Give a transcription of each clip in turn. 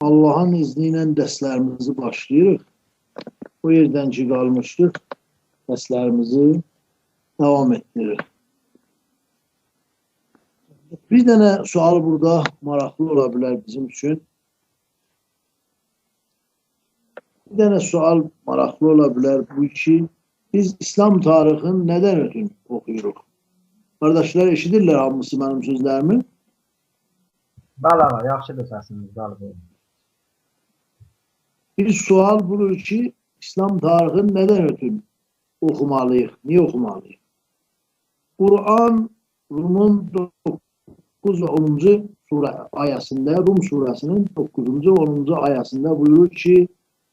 Allahın izni ilə dərslərimizi başlayırıq. O yerdən ki qalmışdıq, dərslərimizi davam etdiririk. Bir dənə sual burada maraqlı ola bilər bizim üçün. Bir dənə sual maraqlı ola bilər bu ki, biz İslam tarixini nədən ötürü oxuyuruq? Qardaşlar eşidirlər hamısı mənim sözlərimi? Bəli, ağa, yaxşıdır səsiniz, bəli. Bir sual budur ki, İslam tarixini nədən ötürü oxumalıyıq? Niyə oxumalıyıq? Quran Rumun 9 və 10-cu surə ayəsində, Rum surəsinin 9-cu 10-cu ayəsində buyurur ki,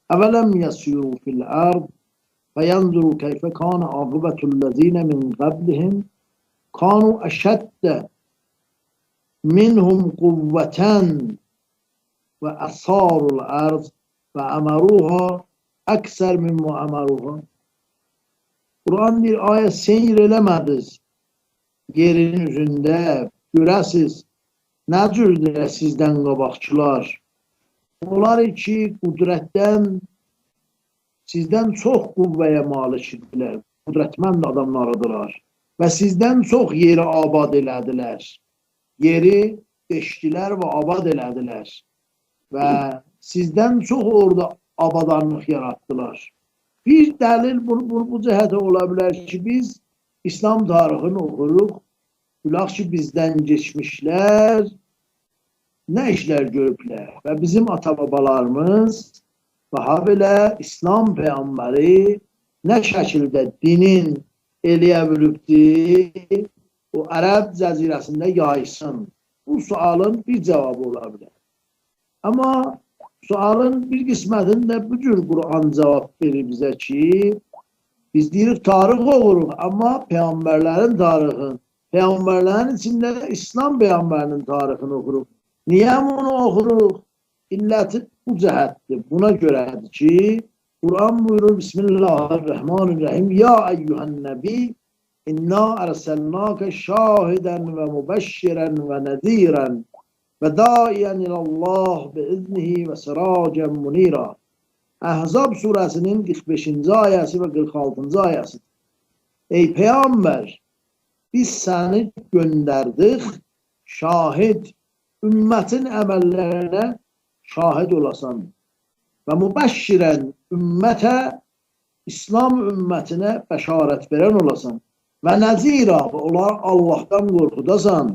Əvələm yəsiru fil ərd fəyanzuru keyfə kana aqibətüllezine min qablihim kanu əşəddə minhum quvvətən və əsarul ərd və əməruha əksər mimma əməruha. Quran bir ayə seyr eləmədiniz yerin üzündə, görəsiz nə cürdür sizdən qabaqçılar. Onlar ki, qüdrətdən sizdən çox qüvvəyə malik idilər, qüdrətmənd adamlarıdırlar və sizdən çox yeri abad elədilər. Yeri deşdilər və abad elədilər və sizdən çox orada abadanlıq yaratdılar. Bir dəlil bu cəhətə ola bilər ki, biz İslam tarixini oxuruq, bilaq ki, bizdən keçmişlər nə işlər görüblər və bizim ata-babalarımız daha belə İslam peyğəmbəri nə şəkildə dinin eləyə bilibdir, o Ərəb cəzirəsində yaysın. Bu sualın bir cavabı ola bilər. Amma sualın bir qismətində bu cür Quran cavab verir bizə ki, biz deyirik tarix oxuruq, amma peyğəmbərlərin tarixini, peyğəmbərlərin içində də İslam peyğəmbərinin tarixini oxuruq. Niyə bunu oxuruq? İlləti bu cəhətdir. Buna görədir ki, Quran buyurur, Bismillahirrahmanirrahim, Ya eyyühən nəbi, inna ərsəlnəkə şahidən və mübəşşirən və nəzirən və daiyən ilallah biiznihi və siracən munira. Əhzab surəsinin 45-ci ayəsi və 46-cı ayəsidir. Ey Peyğəmbər, biz səni göndərdik, şahid, ümmətin əməllərinə şahid olasan və mübəşşirən ümmətə, İslam ümmətinə bəşarət verən olasan və nəzira, onlar Allahdan qorxudasan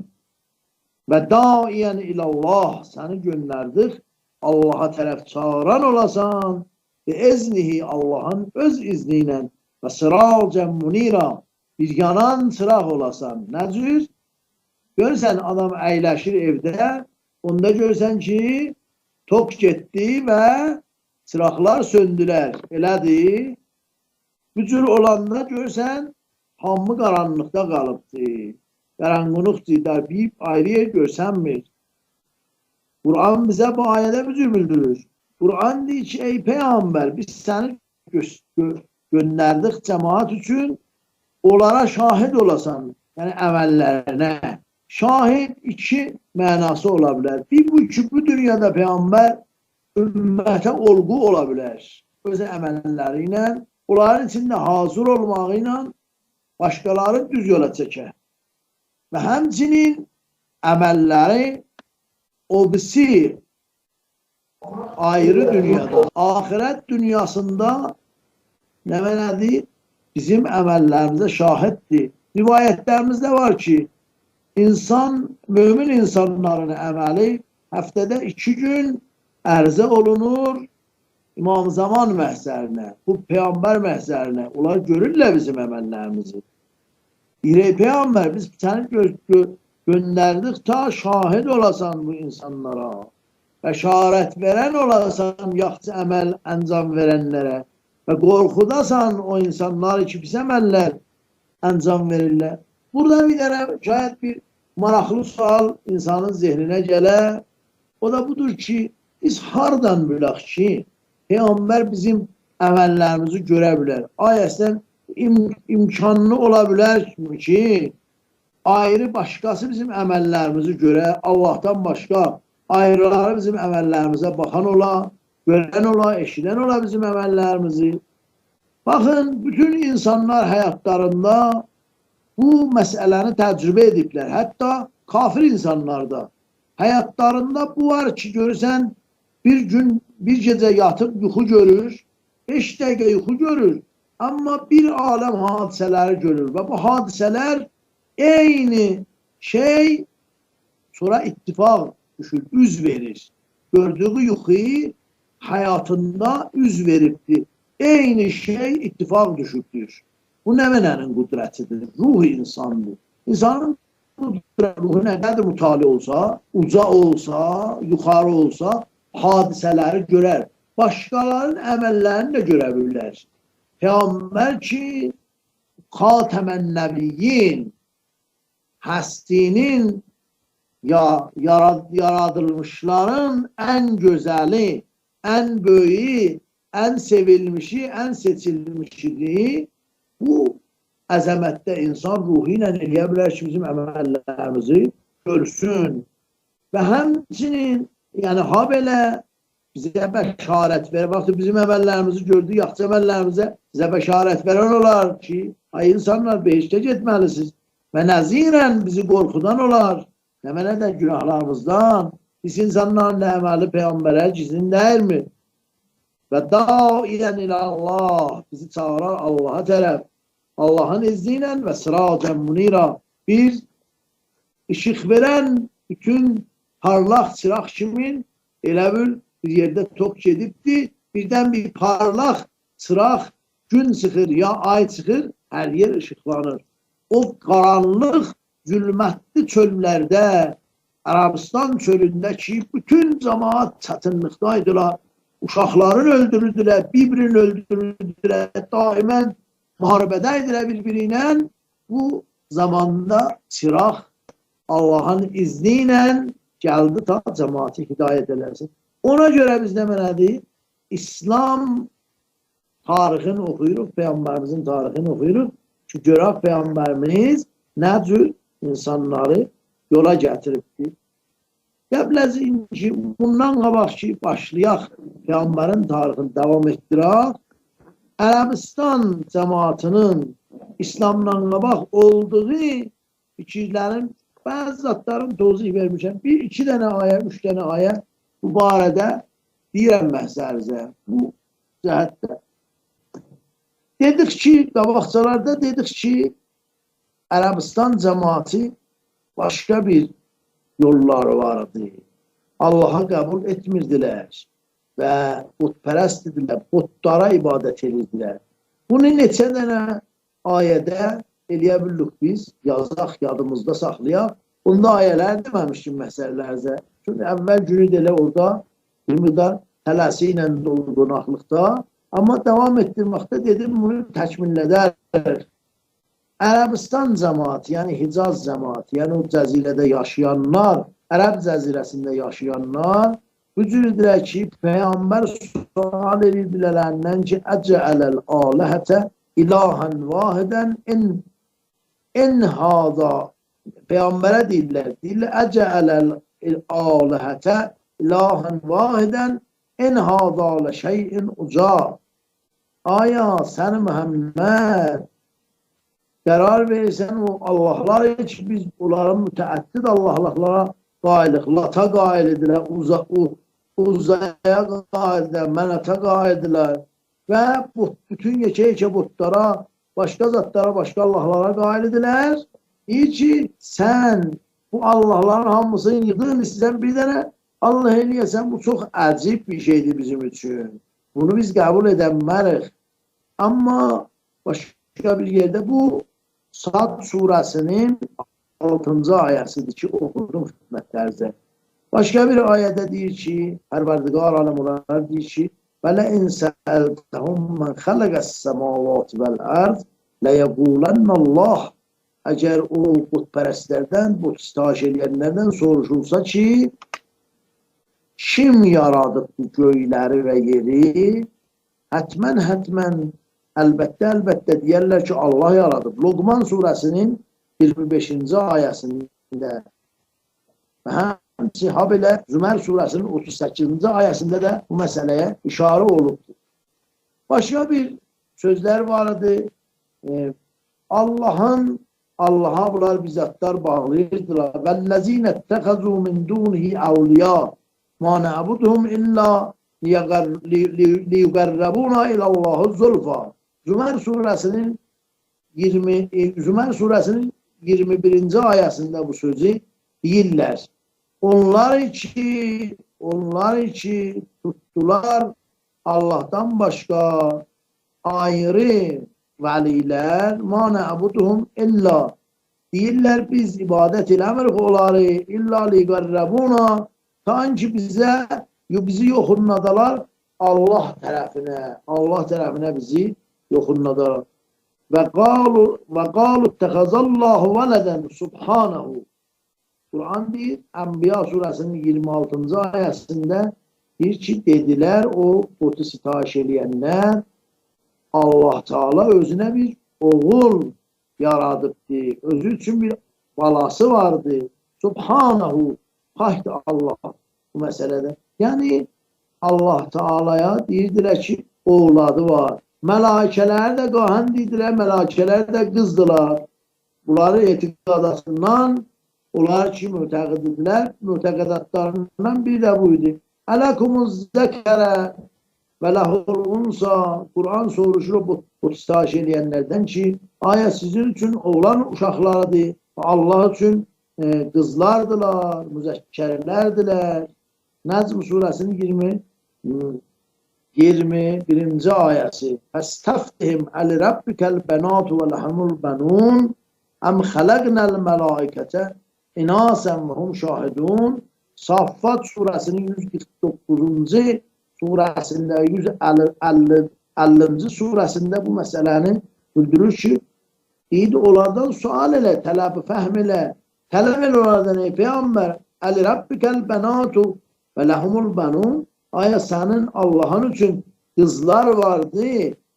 və daiyən ilallah, səni göndərdik, Allaha tərəf çağıran olasan və eznihi, Allahın öz izni ilə və siracən munira, bir yanan çıraq olasan. Nə cür? Görürsən, adam əyləşir evdə, onda görürsən ki, tok getdi və çıraqlar söndülər. Elədir. Bu cür olanda görürsən, hamı qaranlıqda qalıbdır. Qaranlıqdır, bir ayrı yer görsənmir. Quran bizə bu ayədə bu cür bildirir. Quran deyir ki, ey Peyğəmbər, biz səni göndərdik cəmaat üçün, onlara şahid olasan, yəni əməllərinə. Şahid iki mənası ola bilər. Bir bu ki, bu dünyada Peyğəmbər ümmətə olğu ola bilər. Öz əməlləri ilə, onların içində hazır olmağı ilə başqaları düz yola çəkər. Və həmçinin əməlləri o birisi ayrı dünyada, axirət dünyasında nə mənədir? Bizim əməllərimizə şahiddir. Rivayətlərimizdə var ki, insan, mömin insanların əməli həftədə 2 gün ərzə olunur İmam Zaman məhzərinə, bu Peyğəmbər məhzərinə. Onlar görürlər bizim əməllərimizi. Deyir, Peyğəmbər, biz səni göndərdik ta şahid olasan bu insanlara, bəşarət verən olasan yaxşı əməl əncam verənlərə və qorxudasan o insanlar ki, pis əməllər əncam verirlər. Burada bir dənə şayət bir maraqlı sual insanın zehninə gələ, o da budur ki, biz hardan bilək ki, Peyğəmbər bizim əməllərimizi görə bilər. Ay, əslən, imkanlı ola bilər ki, ayrı başqası bizim əməllərimizi görə, Allahdan başqa. Ayrıları bizim əməllərimizə baxan ola, görən ola, eşidən ola bizim əməllərimizi. Baxın, bütün insanlar həyatlarında bu məsələni təcrübə ediblər. Hətta kafir insanlar da. Həyatlarında bu var ki, görürsən, bir gün, bir gecə yatıb yuxu görür, 5 dəqiqə yuxu görür, amma bir aləm hadisələri görür və bu hadisələr eyni şey sonra ittifaq düşür, üz verir. Gördüyü yuxu həyatında üz veribdir. Eyni şey ittifaq düşübdür. Bu nə mənənin qüdrətidir? Ruh insandır. İnsanın ruhu nə qədər mütali olsa, uca olsa, yuxarı olsa, hadisələri görər. Başqalarının əməllərini də görə bilər. Peyğəmbər ki, xatəmən nəbiyyin, həstinin ya yaradılmışların ən gözəli, ən böyüyü, ən sevilmişi, ən seçilmişidir. Bu əzəmətdə insan ruhu ilə eləyə bilər ki, bizim əməllərimizi görsün. Və həmçinin, yəni ha belə bizə bəşarət verir. Vaxtı bizim əməllərimizi gördü, yaxşı əməllərimizə bizə bəşarət verən olar ki, ay insanlar behiştə getməlisiniz. Və nəzirən bizi qorxudan olar. Nə mənə də günahlarımızdan. Biz insanların nə əməli Peyğəmbərə gizlin deyilmi? Və daiyən ilallah, bizi çağırar Allaha tərəf. Allahın izni ilə və siracən munira, bir işıq verən bütün parlaq çıraq kimin elə bir yerdə tok gedibdi, birdən bir parlaq çıraq gün çıxır ya ay çıxır, hər yer işıqlanır. O qaranlıq, zülmətli çöllərdə, Ərəbistan çölündə ki, bütün cəmaat çətinlikdaydılar, uşaqlarını öldürürdülər, bir-birini öldürürdülər, daimən müharibədəydilər bir-biri ilə. Bu zamanda çıraq Allahın izni ilə gəldi ta cəmaatı hidayət eləsin. Ona görə biz nə mənadır? İslam tarixini oxuyuruq, Peyğəmbərimizin tarixini oxuyuruq ki, görək Peyğəmbərimiz nə cür insanları yola gətiribdir. Qəbl ki, bundan qabaq ki, başlayaq Peyğəmbərin tarixini davam etdirək, Ərəbistan cəmaatının İslamdan qabaq olduğu fikirlərin, bəzi zatların tozih vermişəm. Bir, iki dənə ayə, üç dənə ayə bu barədə deyirəm məhzərizə, bu cəhətdə. Dedik ki, qabaqcalarda dedik ki, Ərəbistan cəmaatı başqa bir yolları vardı. Allaha qəbul etmirdilər və butpərəst idilər, butlara ibadət edirdilər. Bunu neçə dənə ayədə eləyə bilirik biz, yazaq, yadımızda saxlayaq. Bunda ayələr deməmişdim məsələlərizə. Çünki əvvəl günü də elə orada bir miqdar tələsi ilə dolu qonaqlıqda. Amma davam etdirməkdə dedim, bunu təkmillədər. Ərəbistan cəmaatı, yəni Hicaz cəmaatı, yəni o cəzirədə yaşayanlar, Ərəb cəzirəsində yaşayanlar bu cürdürlər ki, Peyğəmbər sual edirdilər ki, əcəələl aləhətə ilahən vahidən en hada. Peyğəmbərə deyirlər, deyirlər, əcəələl aləhətə ilahən vahidən en hada lə şeyin uca. Aya, sən Muhammed qərar verirsən o Allahlar ki, biz onların mütəəddid Allahlıqlara qailiq, lata qail idilər, uzaya qail idilər, mənata qail idilər və bütün yekə-yekə butlara, başqa zatlara, başqa Allahlara qail idilər. Deyir ki, sən bu Allahların hamısını yığdın, istəyirsən bir dənə Allah eləyəsən, bu çox əcib bir şeydir bizim üçün. Bunu biz qəbul edənmərik. Amma başqa bir yerdə bu Sad surəsinin 6-cı ayəsidir ki, oxudum xidmətlərinizə. Başqa bir ayədə deyir ki, Pərverdigar aləm olar deyir ki, وَلَاِنْ سَأَلْتَهُمْ مَنْ خَلَقَ السَّمَاوَاتِ وَالْأَرْضِ لَيَقُولَنَّ اللّٰهِ. Əgər o butpərəstlərdən, but sitayiş edənlərdən soruşulsa ki, kim yaradıb bu göyləri və yeri? Hətmən, hətmən, əlbəttə, əlbəttə deyərlər ki, Allah yaradıb. Loqman surəsinin 25-ci ayəsində. Və həm Həmçinin ha belə Zümər surəsinin 38-ci ayəsində də bu məsələyə işarə olubdur. Başqa bir sözlər var idi. Allah'a bunlar bizzatlar bağlayırdılar. وَالَّذ۪ينَ اتَّخَذُوا مِنْ دُونِهِ اَوْلِيَا مَا نَعْبُدُهُمْ اِلَّا لِيُقَرَّبُونَا اِلَى اللّٰهِ زُلْفَى. Zümer suresinin 21. ayəsində bu sözü deyirlər. Onlar ki tutdular Allah'tan başqa ayrı vəlilər, ma nə'buduhum illa, deyirlər biz ibadət eləmirik onları, illa liqarrabuna, ta ki bizi yoxunladalar Allah tərəfinə, Allah tərəfinə bizi yoxunladalar. Və qalu ittəxəzallahu vələdən subhanahu. Quran deyir, Ənbiya surəsinin 26-cı ayəsində deyir ki, dedilər o botu sitayiş eləyənlər, Allah Teala özünə bir oğul yaradıbdır, özü üçün bir balası vardı. Subhanahu, pakdır Allah bu məsələdə. Yəni, Allah Teala'ya deyirdilər ki, oğladı var. Məlakələr də qahan deyirdilər, məlakələr də qızdılar. Bunları etiqadasından, onlar ki, mütəqiddirlər, mütəqidatlarından biri də bu idi. Ələkumuz zəkərə və ləhul unsa. Quran soruşur bu sitayiş eləyənlərdən ki, ayə sizin üçün oğlan uşaqlarıdır, Allah üçün qızlardılar, müzəkkərlərdirlər. Nəcm surəsinin 21-ci ayəsi. Fəstəftihim əli rəbbikəl bənatu və ləhumul bənun əm xələqnəl mələikətə inasən və hum şahidun. Saffat surəsinin 149-cu surəsində, 150-ci surəsində bu məsələni bildirir ki, deyir, onlardan sual elə, tələb fəhm elə, tələb elə onlardan ey Peyğəmbər, əli rəbbikəl bənatu və ləhumul bənun, ayə sənin Allahın üçün qızlar vardı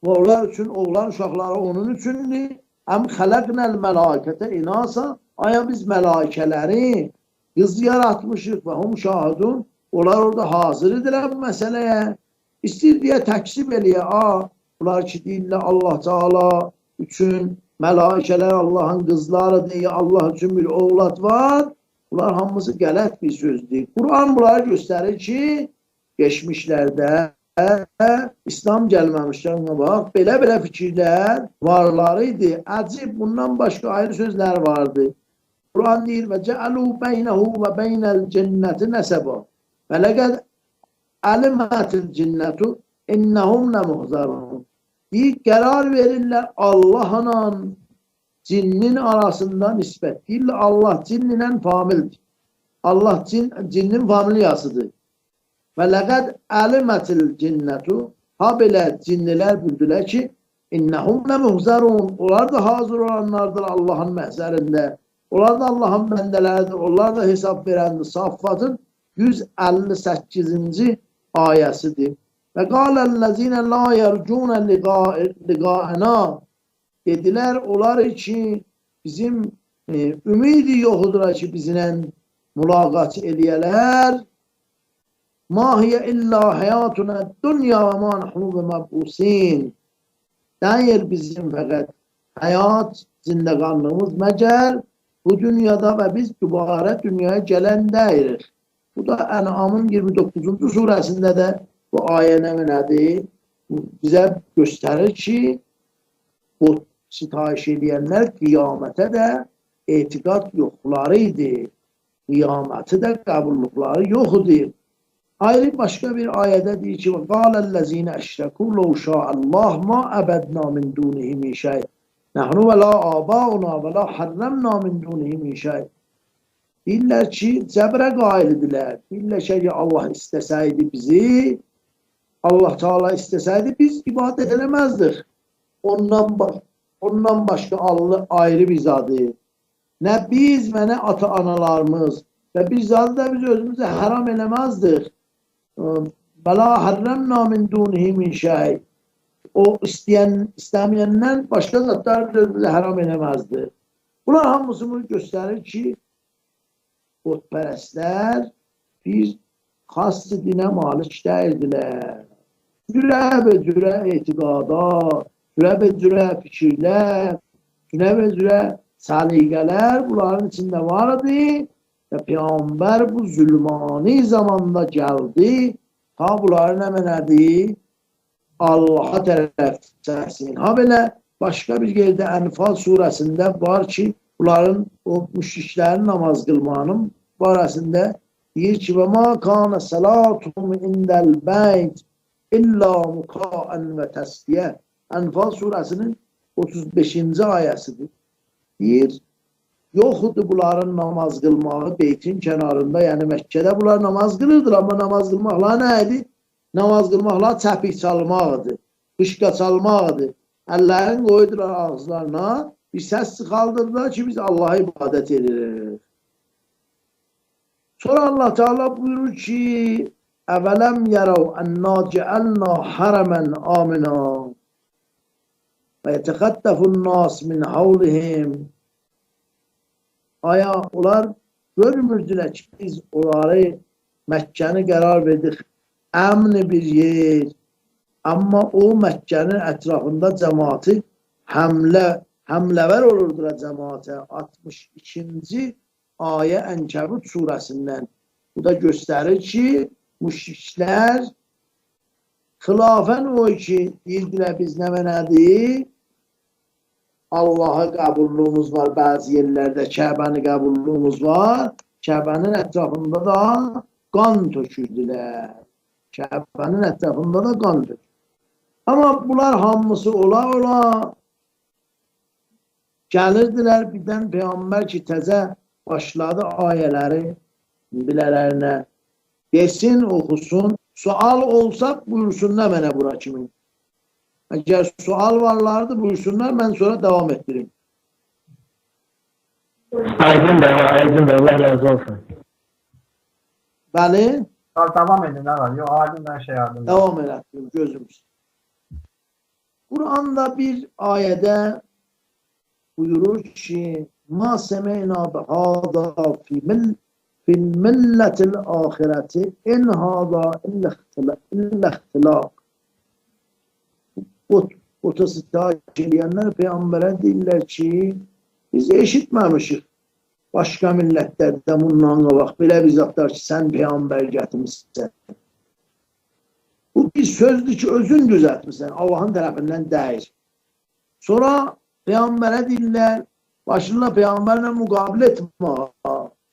və onlar üçün oğlan uşaqları onun üçündür. Əm xələqnəl məlakətə inasa, ayə biz məlakələri qız yaratmışıq və hum şahidun, onlar orada hazır idilər bu məsələyə. İstəyir deyə təksib eləyə, bunlar ki deyirlər Allah Teala üçün məlakələr Allahın qızları deyə Allah üçün bir oğlad var. Bunlar hamısı qələt bir sözdür. Quran bunları göstərir ki, geçmişlərdə İslam gəlməmişdən qabaq belə-belə fikirlər varları idi. Əcib, bundan başqa ayrı sözlər vardı. Quran deyir və cəalu beynehu və beynəl cənnəti nəsəba. Və ləqəd əlimətil cinnətu innəhum ləmuhzarun. Deyir, qərar verirlər Allahla cinnin arasında nisbət. Deyirlər, Allah cinninlə famildir. Allah cinnin familiyasıdır. Və ləqəd əlimətil cinnətu, ha belə cinnilər bildilər ki, innəhum ləmuhzarun. Onlar da hazır olanlardır Allahın məhzərində. Onlar da Allahın bəndələridir. Onlar da hesab verəndir. Saffatın 158-ci ayəsidir. Və qaləl-ləzinə la yərcunə liqa'ına, dedilər onlar ki, bizim ümidi yoxudur ki, bizlə mülaqat eləyələr. Ma hiyə illə həyatuna dünya və ma nəhnu biməbusin. Deyir bizim fəqət həyat, zindəqanlığımız məgər bu dünyada və biz dübarə dünyaya gələn deyirik. Bu da Ən'amın 29-cu surəsində də bu ayə nədir? Bizə göstərir ki, bu sitayiş eləyənlər qiyamətə də etiqad yoxları idi. Qiyaməti də qəbulluqları yox idi. Ayrı başqa bir ayədə deyir ki, قَالَ الَّذ۪ينَ أَشْرَكُوا لَوْ شَاءَ اللّٰهُ مَا أَبَدْنَا مِنْ دُونِهِ مِنْ شَيْءٍ نَحْنُ وَلَا آبَاؤُنَا وَلَا حَرَّمْنَا مِنْ دُونِهِ مِنْ شَيْءٍ. Deyirlər ki, cəbrə qail idilər. Deyirlər ki, Allah istəsəydi bizi, Allah Teala istəsəydi biz ibadət eləməzdik. Ondan başqa Allah ayrı bir zadı. Nə biz və nə ata-analarımız və bir zadı da biz özümüzə həram eləməzdik. Bəla hərrəmna min dunihi min şey. O istəməyəndən başqa zatlar biz özümüzə həram eləməzdik. Bunlar hamısı bunu göstərir ki, qutpərəstlər bir xas dinə malik deyildilər. Cürə və cürə etiqada, cürə və cürə fikirlər, cürə və cürə səliqələr bunların içində var idi və Peyğəmbər bu zülmani zamanda gəldi, ta bunları nə mənədir? Allaha tərəf çəksin. Ha belə başqa bir yerdə Ənfal surəsində var ki, bunların o müşriklərin namaz qılmanın barəsində deyir ki, və ma kana salatuhum indəl beyt illa muqaen və təsdiyə. Ənfal surəsinin 35-ci ayəsidir. Deyir, yox idi bunların namaz qılmağı beytin kənarında, yəni Məkkədə bunlar namaz qılırdılar, amma namaz qılmaqla nə idi? Namaz qılmaqla çəpik çalmaqdır, qışqa çalmaqdır. Əllərini qoydular ağızlarına, bir səs çıxaldırdılar ki, biz Allaha ibadət edirik. Sonra Allah Teala buyurur ki, əvələm yərəv ənnə cəəlnə hərəmən aminə və yətəxəttəfun nas min havlihim. Aya, onlar görmürdülər ki, biz onları Məkkəni qərar verdik, əmni bir yer. Amma o Məkkənin ətrafında cəmaatı həmləvər olurdular cəmaatə. 62-ci ayə Ənkəbut surəsindən. Bu da göstərir ki, müşriklər xilafən o ki, deyirdilər biz nə mənədir? Allahı qəbulluğumuz var, bəzi yerlərdə Kəbəni qəbulluğumuz var. Kəbənin ətrafında da qan tökürdülər. Kəbənin ətrafında da qan tökürdülər. Amma bunlar hamısı ola-ola gəlirdilər birdən Peyğəmbər ki, təzə başladı ayələri bilələrinə. Desin, oxusun. Sual olsa buyursunlar mənə bura kimi. Əgər sual varlardı buyursunlar, mən sonra davam etdirim. Aydın bəy, aydın bəy, Allah razı olsun. Bəli. Davam edin, ağa. Yox, aydın hər şey aydın. Davam elətdirim, gözümüz. Quranda bir ayədə buyurur ki, ma semeyna bihada fil milletil ahireti in hada illa ixtilaq. Puta sitayiş eləyənlər Peyğəmbərə deyirlər ki, biz eşitməmişik başqa millətlərdə bundan qabaq belə bir zatlar ki, sən Peyğəmbər gətirmişsən. Bu bir sözdür ki, özün düzəltmişsən, Allahın tərəfindən deyil. Sonra Peyğəmbərə deyirlər, başınla Peyğəmbərlə müqabilə etmək.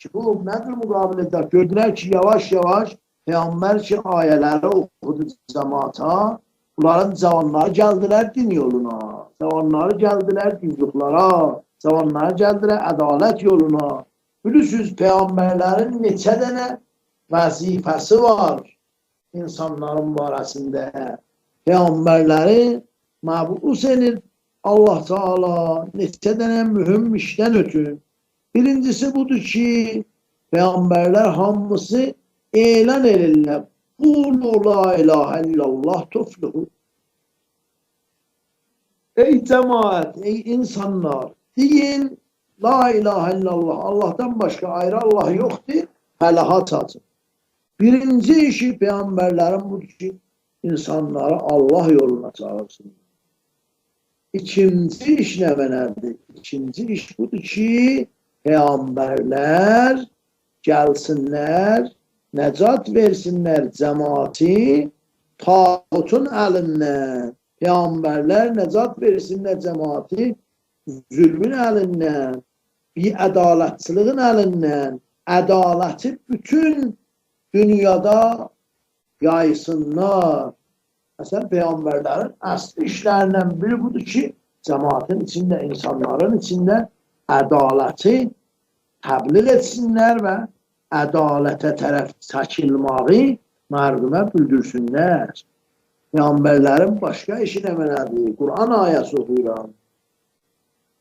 Ki, bu nədir müqabilə etmək? Gördülər ki, yavaş-yavaş Peyğəmbər ki, ayələri oxudu cəmaata. Bunların cavanları gəldilər din yoluna, cavanları gəldilər düzlüklara, cavanları gəldilər ədalət yoluna. Bilirsiniz, Peyğəmbərlərin neçə dənə vəzifəsi var insanların barəsində. Peyğəmbərləri məbus edir Allah Teala neçə dənə mühüm işdən ötürü. Birincisi budur ki, Peyğəmbərlər hamısı elan edirlər. Qulu la ilahe illallah tufluhu. Ey cemaat, ey insanlar, deyin la ilahe illallah, Allah'tan başka ayrı Allah yoxdur, fəlaha çatın. Birinci işi Peyğəmbərlərin budur ki, insanları Allah yoluna çağırsın. İkinci iş nə mənədir? İkinci iş budur ki, Peyğəmbərlər gəlsinlər, nəcat versinlər cəmaati tağutun əlindən. Peyğəmbərlər nəcat versinlər cəmaati zülmün əlindən, biədalətçiliğin əlindən, ədaləti bütün dünyada yaysınlar. Məsələn, Peyğəmbərlərin əsli işlərindən biri budur ki, cəmaatın içində, insanların içində ədaləti təbliğ etsinlər və ədalətə tərəf çəkilməyi mərdumə bildirsinlər. Peyğəmbərlərin başqa işi nə mənədir? Quran ayəsi oxuyuram.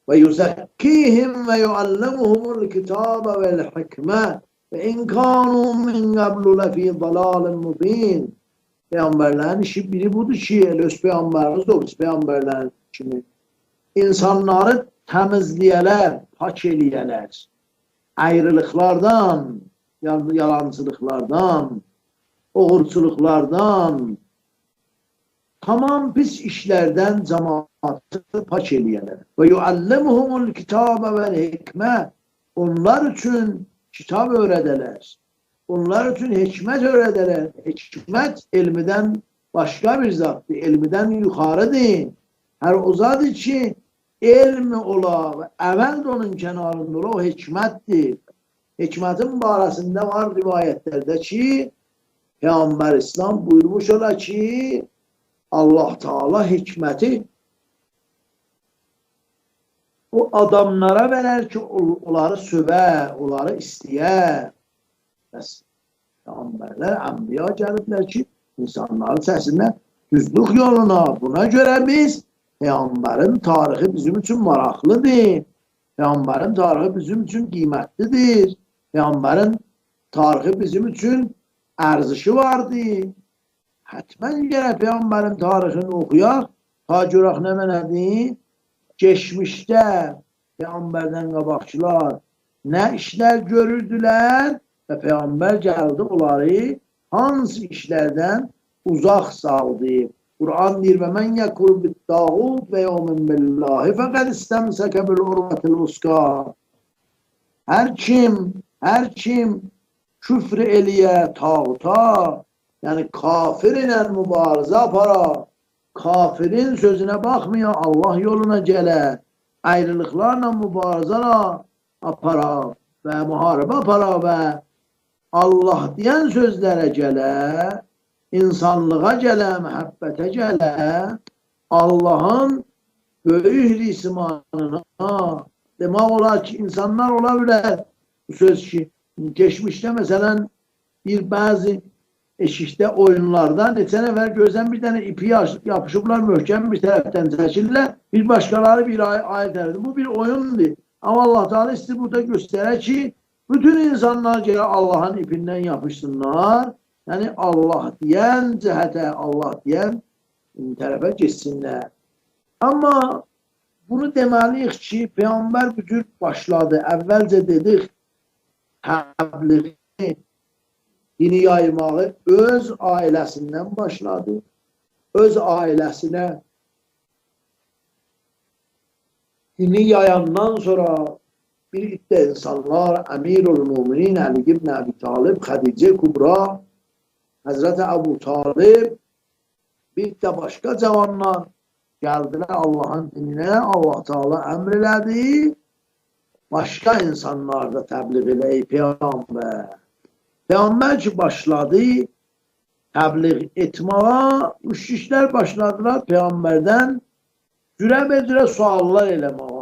Və yuzakkihim və yuallimuhumul kitaba vel hikmə və in kanu min qablu lefî dalalin mubin. Peyğəmbərlərin işi biri budur ki, elə öz peyğəmbərimiz də o biz peyğəmbərlərin kimi insanları təmizləyələr, pak eləyələr. Ayrılıqlardan, yalancılıqlardan, oğurçuluqlardan, tamam pis işlərdən cəmaatı pak eləyələr. Və yuallimuhumul kitabə vəl hikmə. Onlar üçün kitab öyrədələr. Onlar üçün hikmət öyrədələr. Hikmət elmidən başqa bir zatdır, elmidən yuxarıdır. Hər o zadır ki, elmi ola və əvəl də onun kənarında ola, o hikmətdir. Hikmətin barəsində var rivayətlərdə ki, Peyğəmbər İslam buyurmuş ola ki, Allah Teala hikməti o adamlara verər ki, onları sövə, onları istəyə. Bəs peyğəmbərlər, ənbiya gəliblər ki, insanların səsində düzlük yoluna. Buna görə biz Peyğəmbərin tarixi bizim üçün maraqlıdır. Peyğəmbərin tarixi bizim üçün qiymətlidir. Peyğəmbərin tarixi bizim üçün ərzişi vardır. Hətmən gərək Peyğəmbərin tarixini oxuyaq, ta görək nə mənədir? Keçmişdə Peyğəmbərdən qabaqçılar nə işlər görürdülər və Peyğəmbər gəldi onları hansı işlərdən uzaq saldı. Quran deyir və mən yəkul bit-tağut və yu'min billahi fəqəd istəmsəkə bil-urvatil vuska. Hər kim küfr eləyə tağuta, yəni kafir ilə mübarizə apara, kafirin sözünə baxmaya, Allah yoluna gələ, ayrılıqlarla mübarizə apara və müharibə apara və Allah deyən sözlərə gələ, insanlığa gələ, məhəbbətə gələ, Allahın böyük risimanına, demək olar ki, insanlar ola bilər, bu söz ki, keçmişdə məsələn, bir bəzi eşikdə oyunlarda neçə nəfər gözdən bir dənə ipi yapışıblar, möhkəm bir tərəfdən çəkirlər, bir başqaları bir ayrı tərəfdən. Bu bir oyundur. Amma Allah Teala istəyir burada göstərər ki, bütün insanlar gələ Allahın ipindən yapışsınlar. Yəni Allah deyən cəhətə, Allah deyən tərəfə getsinlər. Amma bunu deməliyik ki, Peyğəmbər bu cür başladı. Əvvəlcə dedik, təbliği, dini yaymağı öz ailəsindən başladı. Öz ailəsinə dini yayandan sonra bir iddə insanlar, Əmirul Müminin Əli ibn Əbi Talib, Xədicə Kübra, Həzrəti Əbu Talib, bir də başqa cavanlar gəldilər Allahın dininə, Allah Teala əmr elədi, başqa insanlar da təbliğ eləyib Peyğəmbər. Peyğəmbər ki başladı təbliğ etməyə, müşriklər başladılar Peyğəmbərdən cürə-becürə suallar eləməyə.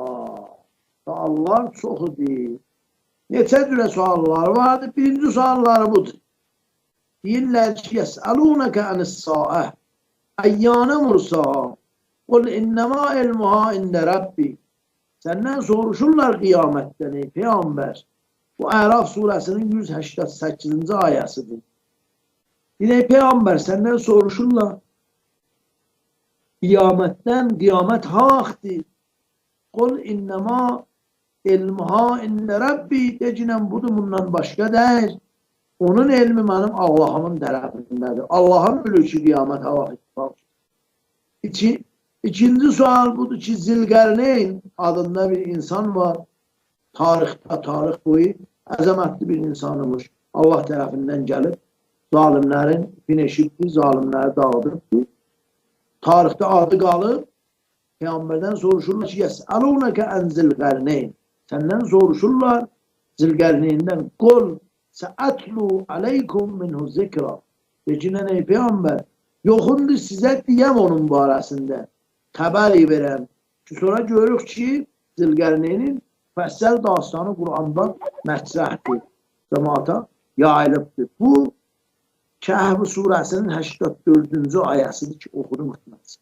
Suallar çox idi. Neçə cürə suallar vardı? Birinci sualları budur. Deyirlər ki, yəsəlunəkə ənis-saə, əyyânə mursaha, qul innəmə ilmuha ində Rabbi. Səndən soruşurlar qiyamətdən, ey Peyğəmbər. Bu Əraf surəsinin 188-ci ayəsidir. Deyir, ey Peyğəmbər, səndən soruşurlar qiyamətdən, qiyamət ha vaxtdır? Qul innəmə ilmuha ində Rabbi. Decinən budur, bundan başqa deyil. Onun elmi mənim Allahımın tərəfindədir. Allahım bilir ki, qiyamət ha vaxtdır. İkinci sual budur ki, Zilqərneyn adında bir insan var. Tarixdə, tarix boyu əzəmətli bir insanımış. Allah tərəfindən gəlib, zalimlərin ipini eşitdi, zalimləri dağıdıbdır. Tarixdə adı qalıb, Peyğəmbərdən soruşurlar ki, yəsəlunəkə ən Zilqərneyn. Səndən soruşurlar Zilqərneyndən, qul səətlu aleykum minhu zikra. Decinən ey Peyğəmbər, yoxundur sizə deyəm onun barəsində, xəbər verəm. Ki, sonra görürük ki, Zilqərneynin fəssəl dastanı Quranda mətrəhdir, cəmaata yayılıbdır. Bu, Kəhv surəsinin 84-cü ayəsidir ki, oxudum xidməti.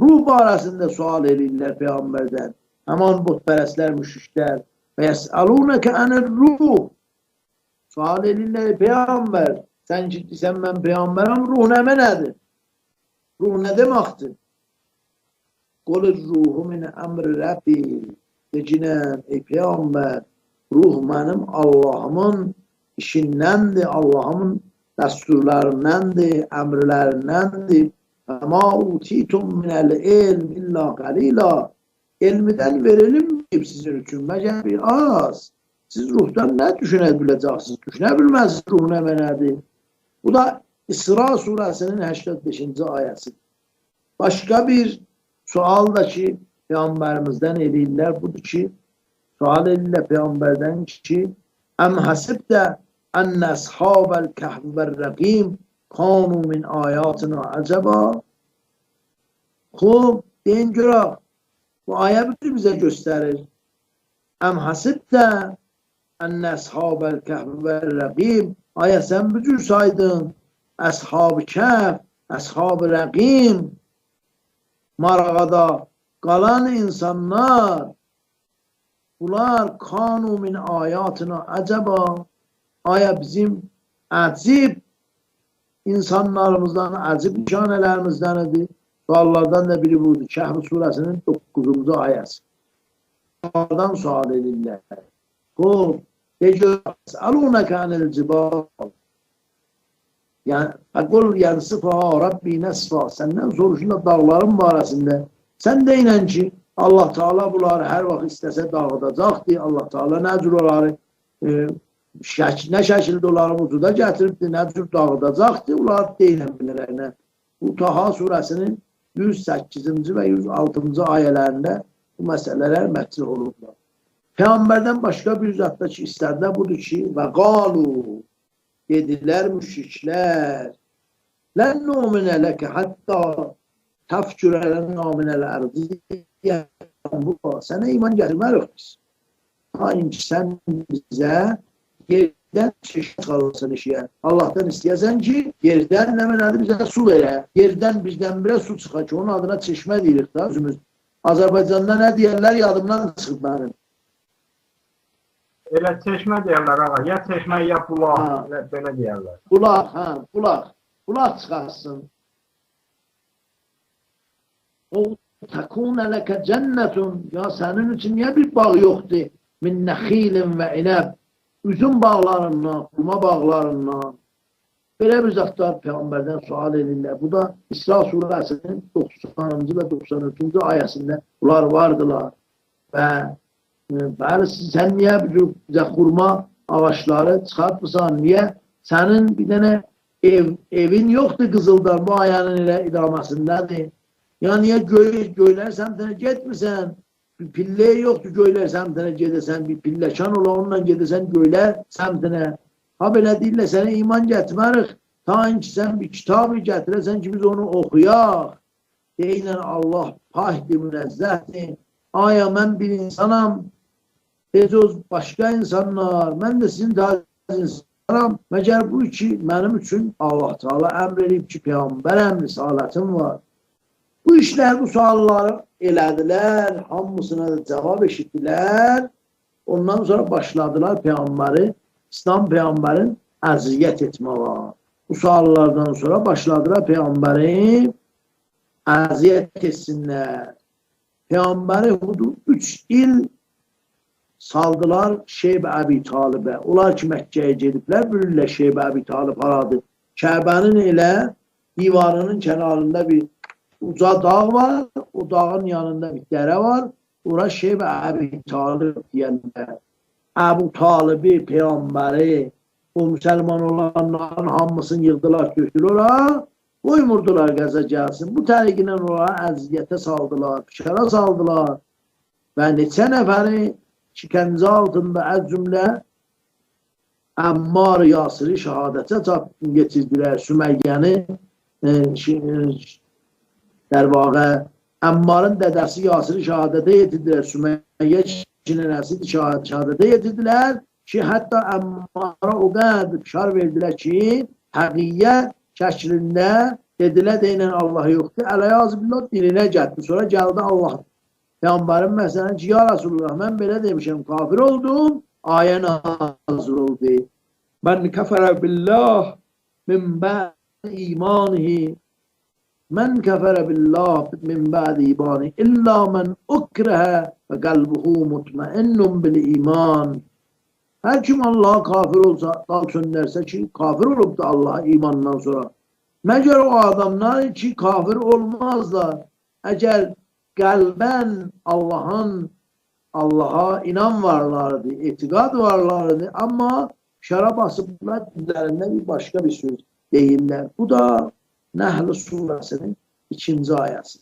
Ruh barəsində sual eləyirlər Peyğəmbərdən. Həman butpərəstlər, müşriklər. Və yəsəlunəkə ənir ruh. Sual eləyirlər Peyğəmbər, sən ki, sən mən Peyğəmbərəm, ruh nə mənədir? Ruh nə deməkdir? Qul ruhu min əmri Rabbi. Decinən, ey Peyğəmbər, Ruh mənim Allahımın işindəndir, Allahımın dəsturlarındəndir, əmrlərindəndir. Mə utitum minəl elm illə qalila. Elmidən verilməyib sizin üçün, məgər bir az. Siz ruhdan nə düşünə biləcəksiniz? Düşünə bilməzsiniz ruh nə mənədir. Bu da İsra surəsinin 85-ci ayəsidir. Başqa bir sual da ki, Peyğəmbərimizdən eləyirlər, budur ki, sual eləyirlər Peyğəmbərdən ki, Əm həsibdə ənə əshabəl kəhv vər-rəqim kanu min ayatina əcəba. Xub, deyin görək, bu ayə bütün bizə göstərir. Əm həsibdə ənə əshabəl kəhv vər-rəqim. Ayə sən bu cür saydın, əshab-ı kəhv, əshab-ı rəqim, marağada qalan insanlar, bunlar kanu min ayatina əcəba. Ayə bizim əcib insanlarımızdan, əcib nişanələrimizdən idi. Suallardan da biri budur. Kəhv surəsinin 9-cu ayəsi. Suallardan sual edirlər. Xub, yes'alunaka anil cibal. Yəni, fəqul yənsifuha Rabbi nəsfa. Səndən soruşurlar dağların barəsində. Sən deyinən ki, Allah Teala bunları hər vaxt istəsə dağıdacaqdır. Allah Teala nə cür onları, nə şəkildə onları vücuda gətiribdir, nə cür dağıdacaqdır, onları deyinən bilərlər. Bu Taha surəsinin 108-ci və 106-cı ayələrində bu məsələlər mətrih olublar. Peyğəmbərdən başqa bir zətdə ki, istədilər budur ki, və qalu, dedilər müşriklər, lən nu'minə ləkə hətta təfkürə lənə minəl ərdi. Sənə iman gətirmərik biz. Ta ki, sən bizə yerdən çeşmə çıxarılsın işiyə. Allahdan istəyəsən ki, yerdən nə mənədir bizə su verə. Yerdən birdən-birə su çıxa ki, onun adına çeşmə deyirik da özümüz. Azərbaycanda nə deyərlər yadımdan çıxıb mənim. Elə çeşmə deyərlər ağa. Ya çeşmə, ya bulaq, belə deyərlər. Bulaq, hə, bulaq. Bulaq çıxarsın. O təkun ləkə cənnətun. Ya sənin üçün niyə bir bağ yoxdur? Min nəxilin və inəb. Üzüm bağlarından, xurma bağlarından. Belə bir zətlər Peyğəmbərdən sual edirlər. Bu da İsra surəsinin 90-cı və 93-cü ayəsində bunlar vardılar. Və bəli, sən niyə bizə xurma ağaçları çıxartmısan? Niyə? Sənin bir dənə evin yoxdur qızıldan, bu ayənin elə idamasındadır. Ya niyə göylər səmtinə getmirsən? Bir pillə yoxdur göylər səmtinə gedəsən, bir pilləkan ola onunla gedəsən göylər səmtinə. Ha belə deyirlər, sənə iman gətirmərik. Ta ki sən bir kitabı gətirəsən ki, biz onu oxuyaq. Deyilən Allah pakdir, münezzəhdir. Aya mən bir insanam, heç o başqa insanlar, mən də sizin tarzı insanam. Məgər bu ki, mənim üçün Allah Teala əmr edib ki, Peyğəmbərəm, risalətim var. Bu işlər, bu sualları elədilər, hamısına da cavab eşitdilər. Ondan sonra başladılar Peyğəmbəri, İslam Peyğəmbərin əziyyət etməyə. Bu suallardan sonra başladılar Peyğəmbəri əziyyət etsinlər. Peyğəmbəri Hudu 3 il saldılar Şeyb Əbi Talibə. Onlar ki, Məkkəyə gediblər, bilirlər Şeyb Əbi Talib haradır. Kəbənin elə divarının kənarında bir uca dağ var, o dağın yanında bir dərə var. Ora Şeyb Əbi Talib deyərlər. Əbu Talibi, Peyğəmbəri, o müsəlman olanların hamısını yığdılar, tökdülər ora, qoymurdular qəza gəlsin. Bu təriqlə ora əziyyətə saldılar, fişara saldılar və neçə nəfəri şikəncə altında əz cümlə Əmmar Yasiri şəhadətə getirdilər, Süməyyəni dərvaqə Əmmarın dədəsi Yasiri şəhadətə yetirdilər, Süməyyə nənəsi şəhadətə yetirdilər ki, hətta Əmmara o qədər fişar verdilər ki, həqiyyə şəklində dedilər, deyilən Allah yoxdur, ələyazibillah dilinə gəldi. Sonra gəldi Allah Peyğəmbərin məsələn ki, ya Rasulullah, mən belə demişəm, kafir oldum, ayə nazil oldu. Mən kəfərə billah min bə'd imanihi. Mən kəfərə billah min bə'd imanihi illə mən ukrəhə və qəlbuhu mutmainnun bil iman. Hər kim Allaha kafir olsa, dal çöndərsə ki, kafir olub da Allaha imandan sonra. Məgər o adamlar ki, kafir olmazlar, əgər qəlbən Allaha inan varlardı, etiqad varlardı, amma şara basıblar, dillərində bir başqa bir söz deyirlər. Bu da Nəhl surəsinin 2-ci ayəsi.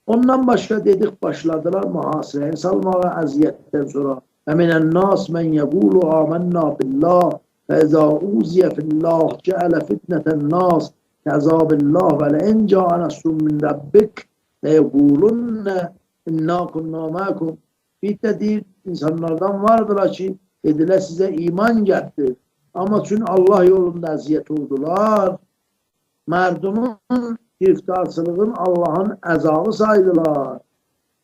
Ondan başqa dedik, başladılar mühasirəyə salmağa əziyyətdən sonra. Və minən-nas mən yəqulu amənna billah və izə uziyə fillah cəələ fitnətən-nas kəzabillah və ləin caə nəsrun min rəbbik ləyəqulunnə inna kunna məkum. Bir də deyir, insanlardan vardılar ki, dedilər sizə iman gətirdi. Amma çünki Allah yolunda əziyyət oldular, mərdumun giriftarçılığın Allahın əzabı saydılar.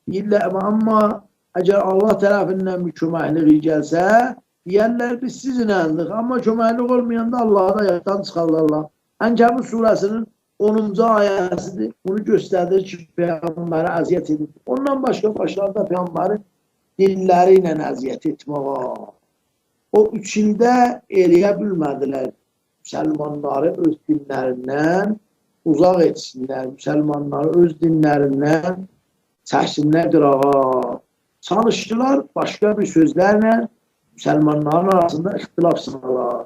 Deyirlər, amma əgər Allah tərəfindən bir köməkliyi gəlsə, deyərlər biz sizinləndik. Amma köməklik olmayanda Allahı da yaddan çıxarlarlar. Ənkəbut surəsinin 10-cu ayəsidir. Bunu göstərir ki, Peyğəmbərə əziyyət edir. Ondan başqa başlarda Peyğəmbəri dilləri ilə əziyyət etməyə. O 3 ildə eləyə bilmədilər. Müsəlmanları öz dinlərindən uzaq etsinlər, müsəlmanları öz dinlərindən çəksinlər qırağa. Çalışdılar başqa bir sözlərlə müsəlmanların arasında ixtilaf salırlar.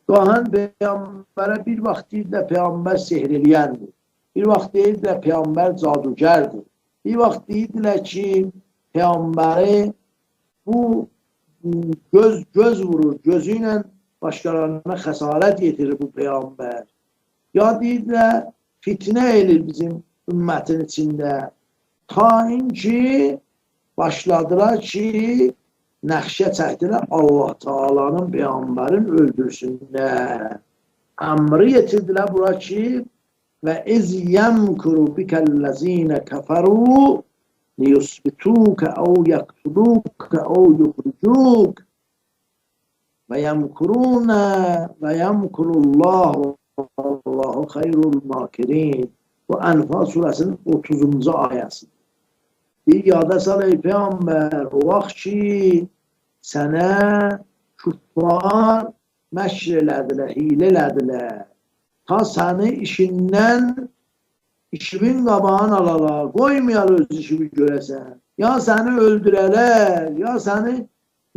Qahan Peyğəmbərə bir vaxt deyirdilər Peyğəmbər sehr eləyəndir. Bir vaxt deyirdilər Peyğəmbər cadugərdir. Bir vaxt deyirdilər ki, Peyğəmbəri bu göz vurur, gözü ilə başqalarına xəsarət yetirir bu Peyğəmbər. Ya deyirdilər fitnə edir bizim ümmətin içində. Ta ki başladılar ki, nəxşə çəkdilər Allah Taala'nın Peyğəmbərin öldürsünlər. Əmri yetirdilər bura ki, və iz yəmkuru bikəl-ləzinə kəfəru liyusbituka əv yəqtuluka əv yuxrucuk və yəmkuruna və yəmkurullahu Allahu xeyrul makirin. Bu Ənfal surəsinin 30-cu ayəsidir. Bir yada sal ey Peyğəmbər, o vaxt ki sənə küffar məkr elədilər, hilə elədilər. Ta səni işindən, işimin qabağını alalar, qoymayar öz işimi görəsən. Ya səni öldürələr, ya səni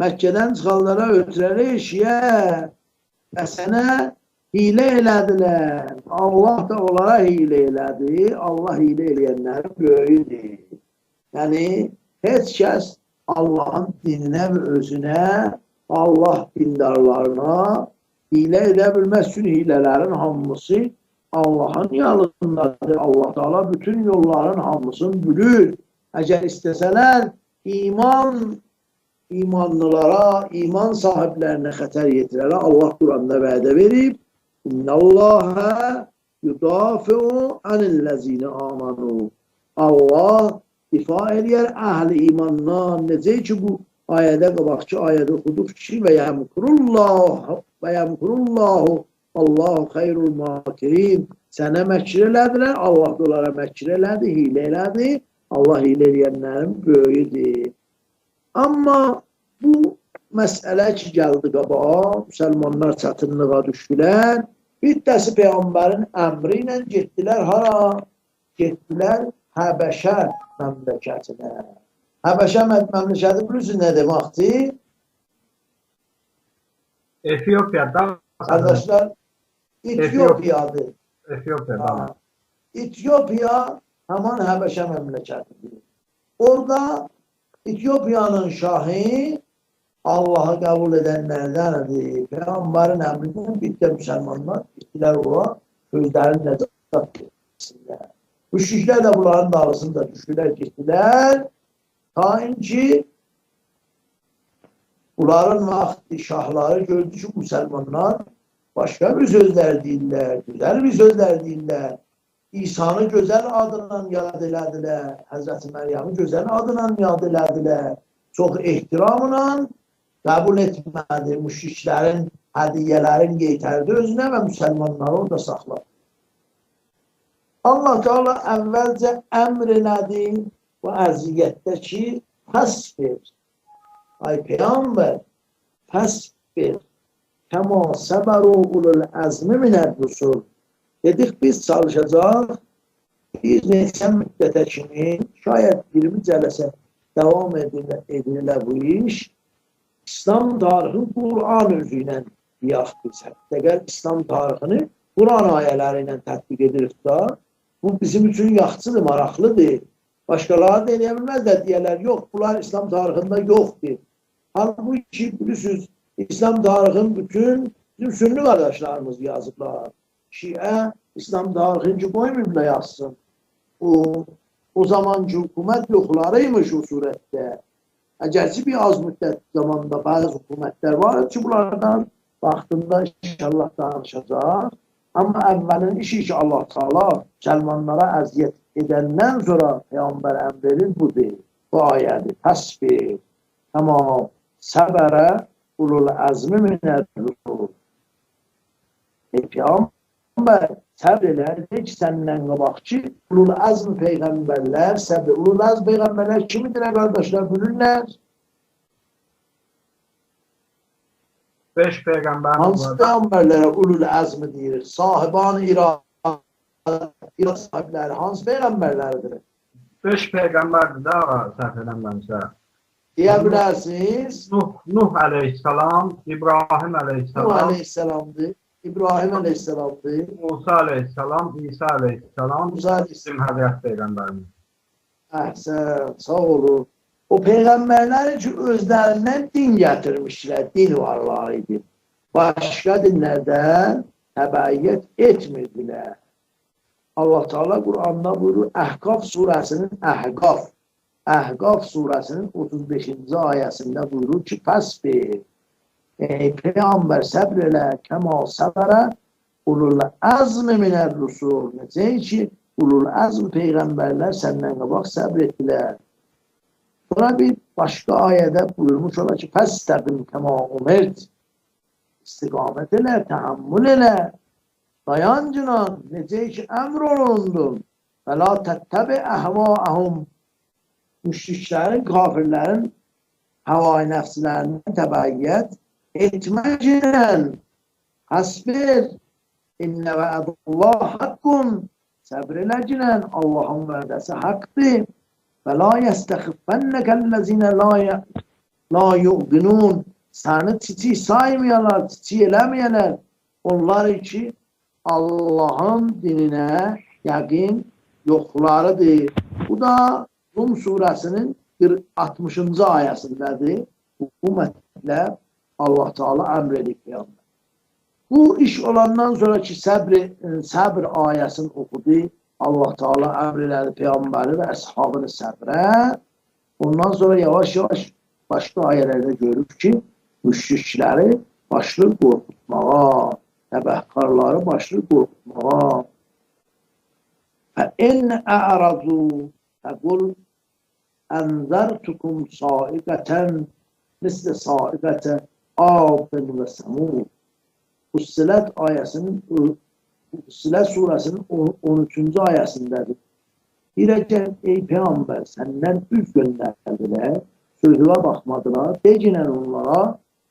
Məkkədən çıxanlara ötürələr eşiyə və sənə hilə elədilər. Allah da onlara hilə elədi. Allah hilə eləyənlərin böyüdür. Yəni, heç kəs Allahın dininə və özünə, Allah dindarlarına hilə edə bilməz. Çünki hilələrin hamısı Allahın yanındadır. Allah Teala bütün yolların hamısını bilir. Əgər istəsələr, imanlılara, iman sahiblərinə xətər yetirərlər. Allah Quranda vədə verib, İnnallâhe yudafi'u anillezîne âmanû. Allah difa eləyər əhli imandan. Necə ki bu ayədə, qabaqçı ayədə oxuduq ki, və yəmkurullahu Allahu xeyrul makirin. Sənə məkr elədilər, Allah da onlara məkr elədi, hilə elədi. Allah hilə eləyənlərin böyüdür. Amma bu məsələ ki gəldi qabağa, müsəlmanlar çətinliğə düşdülər. Bir dəsi Peyğəmbərin əmri ilə getdilər hara? Getdilər Həbəşə məmləkətinə. Həbəşə məmləkəti bilirsiniz nə deməkdir? Efiopiya. Qardaşlar, Etiopiyadır. Efiopiya. Etiopiya həman Həbəşə məmləkətidir. Orada Etiopiyanın şahı Allah'ı qəbul edənlərdəndir. Peyğəmbərin əmrindən bir də müsəlmanlar getdilər ora, sözlərini nəcat etsinlər. Müşriklər də bunların dalısında düşdülər, getdilər. Ta ki bunların vaxtı şahları gördü ki, müsəlmanlar başqa bir sözlər deyirlər, gözəl bir sözlər deyirlər. İsa'nı gözəl adından yad elədilər, Həzrəti Məryəmi gözəl adından yad elədilər. Çox ehtiramla qəbul etmədi, müşriklərin hədiyyələrin qeytərdi özünə və müsəlmanları orada saxladı. Allah Teala əvvəlcə əmr elədi bu əziyyətdə ki, fəsbir. Ay Peyğəmbər, Fəsbir kəma səbəru ulul əzmi minər-rusul. Dedik biz çalışacaq bir neçə müddətə kimi, şayət 20 cələsə davam edilə bu iş, İslam tarixini Quran özü ilə deyək biz. Hətta İslam tarixini Quran ayələri ilə tətbiq edirik da. Bu bizim üçün yaxşıdır, maraqlıdır. Başqaları da eləyə bilməzlər, deyərlər, yox, bunlar İslam tarixində yoxdur. Halbuki bilirsiniz, İslam tarixinin bütün bizim sünni qardaşlarımız yazıblar. Şiə İslam tarixini ki qoymayıblar yazsın. O zamanki hökumət yoxlarıymış o surətdə. Əgərçi bir az müddət zamanda bəzi hökumətlər var ki, bunlardan vaxtında inşallah danışacaq. Amma əvvəlin işi ki, Allah Teala müsəlmanlara əziyyət edəndən sonra Peyğəmbər əmr edir, bu deyil. Bu ayədir. Fəsbir kəma səbərə ulul əzmi minər-rusul. Ey Peyğəmbər, səbr elə, de ki, səndən qabaqçı ulul əzm peyğəmbərlər səbr. Ulul əzm peyğəmbərlər kimidir, qardaşlar, bilirlər? 5 peyğəmbərimiz Hansı var. peyğəmbərlərə ulul əzmi deyirik? Sahiban iradə sahibləri hansı peyğəmbərlərdir? 5 peyğəmbərdir də, səhv eləmirəmsə. Deyə bilərsiniz. Nuh əleyhissalam, İbrahim Nuh əleyhissalam, əleyhissalamdır, İbrahim əleyhissalamdır, Musa əleyhissalam, İsa əleyhissalam, Musa əleyhissalam. bizim Həzrət Peyğəmbərimiz. Əhsən, sağ olun. O peyğəmbərlər ki, özlərindən din gətirmişlər, din varları idi. Başqa dinlərdən təbəiyyət etmirdilər. Allah Teala Quranda buyurur, Əhqaf surəsinin Əhqaf surəsinin 35-ci ayəsində buyurur ki, fəsbir, ey Peyğəmbər səbr elə, kəma səbərə ulul əzmi minər-rusul. Necə ki, ulul əzm peyğəmbərlər səndən qabaq səbr etdilər. Sonra bir başqa ayədə buyurmuş ola ki, fəstəqim kəma umirt. İstiqamət elə, təhammül elə, dayancınan, necə ki, əmr olundun. Və la təttəbi əhvaəhum. Müşriklərin, kafirlərin həvai nəfslərindən təbəiyyət etməklə. Həsbir, innə vəədullah haqqun. Səbr eləcinən, Allahın vədəsi haqqdır. Və la yəstəxiffənnəkəl-ləzinə la yuqinun. Səni çiçik saymayalar, çiçik eləməyələr. Onlar ki, Allahın dininə yəqin yoxlarıdır. Bu da Rum surəsinin 60-cı ayəsindədir. Bu mətləb Allah Teala əmr edib Peyğəmbər. Bu iş olandan sonra ki, səbr ayəsini oxudu, Allah Teala əmr elədi Peyğəmbəri və əshabını səbrə. Ondan sonra yavaş-yavaş başqa ayələrdə görürük ki, müşrikləri başlayır qorxutmağa, təbəhkarları başlayır qorxutmağa. Fə in ə'radu fəqul ənzərtukum saiqətən misli saiqətə Adin və Səmud. Fussilet ayəsinin, Fussilet surəsinin 13-cü ayəsindədir. Deyirək, ey Peyğəmbər, səndən üz göndərdilər, sözüvə baxmadılar, decinən onlara,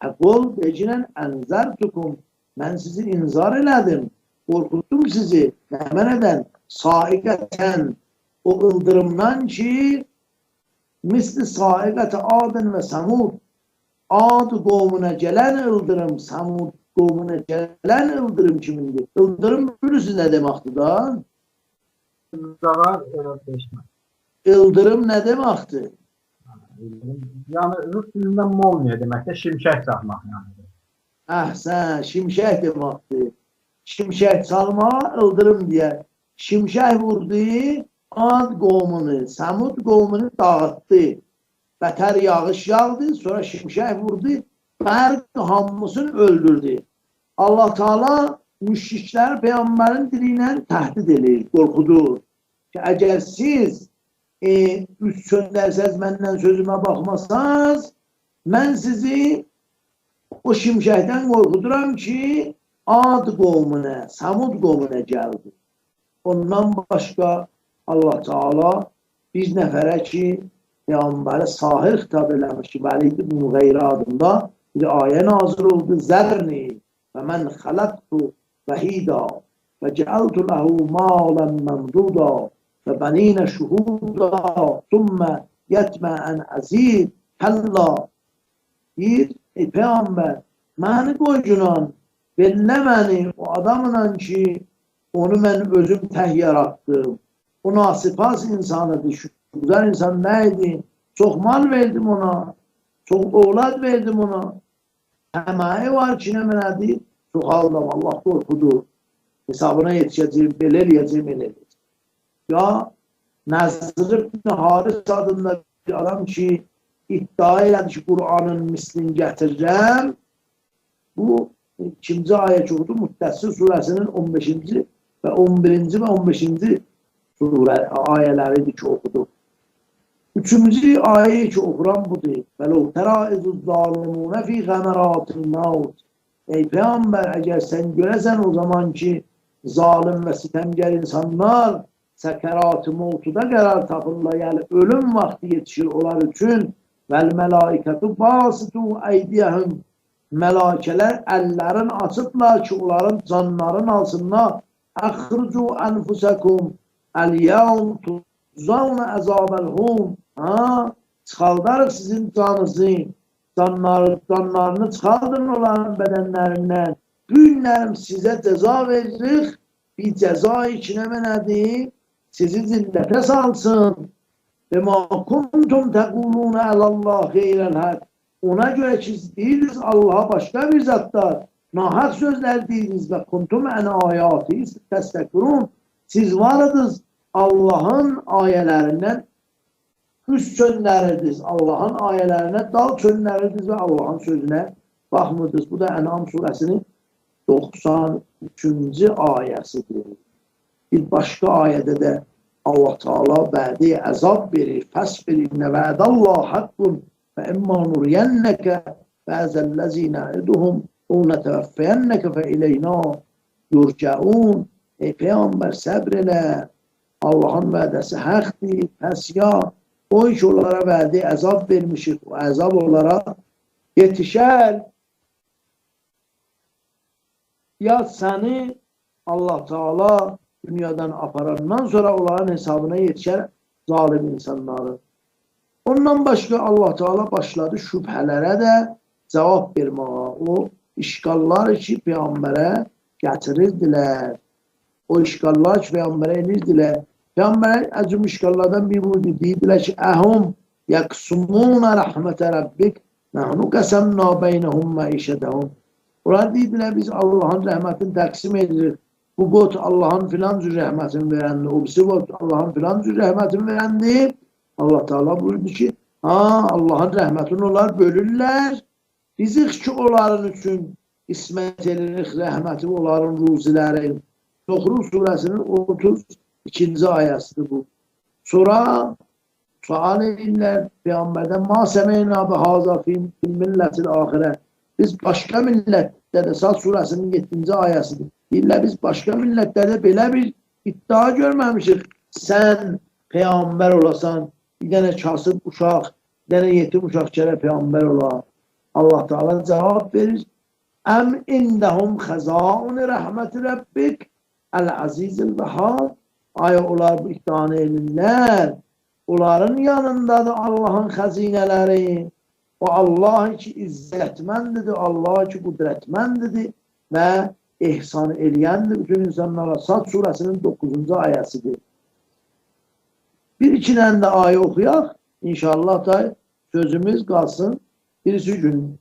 fəqul, decinən ənzərtukum, mən sizi inzar elədim, qorxutdum sizi, nə mənədən, saiqətən, o ildırımdan ki, misli saiqətə Adin və Səmud, Ad qovmuna gələn ildırım, Səmud qovmuna gələn ildırım kimindir? İldırım bilirsiniz nə deməkdir da? İldırım nə deməkdir? Yəni, rus dilində molniya deməkdir, şimşək çaxmaq yəni. Əhsən, şimşək deməkdir. Şimşək çalmağa ildırım deyə. Şimşək vurdu Ad qovmunu, Səmud qovmunu dağıtdı. Bətər yağış yağdı, sonra şimşək vurdu, bərq hamısını öldürdü. Allah Teala müşrikləri Peyğəmbərin dili ilə təhdid eləyir, qorxudur. Ki, əgər siz üz çöndərsəz, məndən sözümə baxmasanız, mən sizi o şimşəkdən qorxuduram ki, Ad qovmuna, Səmud qovmuna gəldi. Ondan başqa Allah Teala bir nəfərə ki, Peyğəmbərə sahir xitab eləmiş ki, Vəlid ibn Müğeyrə adında Bir ayə nazil oldu. Zərni və mən xələqtu vəhida və cəaltu ləhu malən məmduda və bəninə şuhuda sümmə yətmə ən əzid kəlla. Deyir, ey Peyğəmbər, məni qoy günan, bellə məni o adamla ki, onu mən özüm tək yaratdım. O nasipas insanıdır, güzel insan nə idi? Çox mal verdim ona, çox ovlad verdim ona. Təməyi var ki, nə mənədir? Çox aldım, Allah qorxudur. Hesabına yetişəcəyim, belə eləyəcəyim, elə eləyəcəyim. Ya Nəzr ibn Haris adında bir adam ki, iddia elədi ki, Qur'anın mislini gətirirəm. Bu ikinci ayə ki, oxudu, Müddəssir surəsinin 15-ci və 11-ci və 15-ci surə ayələridir ki, oxudu. Üçüncü ayə ki, oxuran budur. Vələv tərə izuz-zalimunə fi qəməratil məvt. Ey Peyğəmbər, əgər sən görəsən o zaman ki, zalim və sitəmgər insanlar səkərat-ı mevtuda qərar tapırlar, yəni ölüm vaxtı yetişir onlar üçün. Vəl mələikətu basitu əydiyəhüm. Məlakələr əllərini açıblar ki, onların canlarını alsınlar. Əxricu ənfusəkum əl-yevm tuzavna əzabel hum. Çıxaldarıq sizin canınızı, canlarını çıxaldın onların bədənlərindən. Bu günlərim sizə cəza veririk. Bir cəza ki, nə mənədir? Sizi zillətə salsın. Və ma kuntum təquluna əlallah qeyrəl həq. Ona görə ki, deyirsiniz Allaha başqa bir zətlər, nahaq sözlər deyirsiniz və kuntum ən ayati təstəkbirun. Siz varıdınız Allahın ayələrindən üst çönlərirdiniz, Allahın ayələrinə dal çönlərirdiniz və Allahın sözünə baxmırdınız. Bu da Ənam surəsinin 93-cü ayəsidir. Bir başqa ayədə də Allah Teala vədi əzab verir. Fəsbir innə vədallah haqqun fə imma nuriyənnəkə bəzəl-ləzi nə'iduhum o nətəvəffəyənnəkə fə iləyna yurcəun. Ey Peyğəmbər, səbr elə. Allahın vədəsi həqdir. Pəs ya o ki onlara vədi əzab vermişik, o əzab onlara yetişər. Ya səni Allah Teala dünyadan aparandan sonra onların hesabına yetişər zalim insanları. Ondan başqa Allah Teala başladı şübhələrə də cavab verməyə. O işgallar ki Peyğəmbərə gətirirdilər. O işgallar ki Peyğəmbərə edirdilər. Peyğəmbərə əcüm işgallardan bir buydu. Deyirdilər ki, əhum yəqsumuna rəhmətə rəbbik nəhnu qəsəmna beynəhum məişədəhum. Onlar deyirdilər, biz Allahın rəhmətini təqsim edirik. Bu qot Allahın filan cür rəhmətini verəndir, o birisi qot Allahın filan cür rəhmətini verəndir. Allah Teala buyurdu ki, ha, Allahın rəhmətini onlar bölürlər. Bizik ki, onların üçün qismət edirik rəhməti onların ruzilərin. Zuhruf surəsinin 32-ci ayəsidir bu. Sonra sual edirlər Peyğəmbərdən, ma səmeyna bi haza fi millətil axirə. Biz başqa millətdə də, Sad surəsinin 7-ci ayəsidir. Deyirlər, biz başqa millətlərdə belə bir iddia görməmişik. Sən peyğəmbər olasan, bir dənə kasıb uşaq, bir dənə yetim uşaq gərək peyğəmbər ola. Allah Teala cavab verir. Əm indəhum xəzaun rəhməti rəbbik əl-əzizil vəhhab. Ay onlar bu iddianı edirlər. Onların yanındadır Allahın xəzinələri. O Allah ki izzətməndidir, Allah ki qüdrətməndidir və ehsan eləyəndir bütün insanlara. Sad surəsinin 9-cu ayəsidir. Bir iki dənə də ayə oxuyaq. İnşallah da sözümüz qalsın. Birisi gün,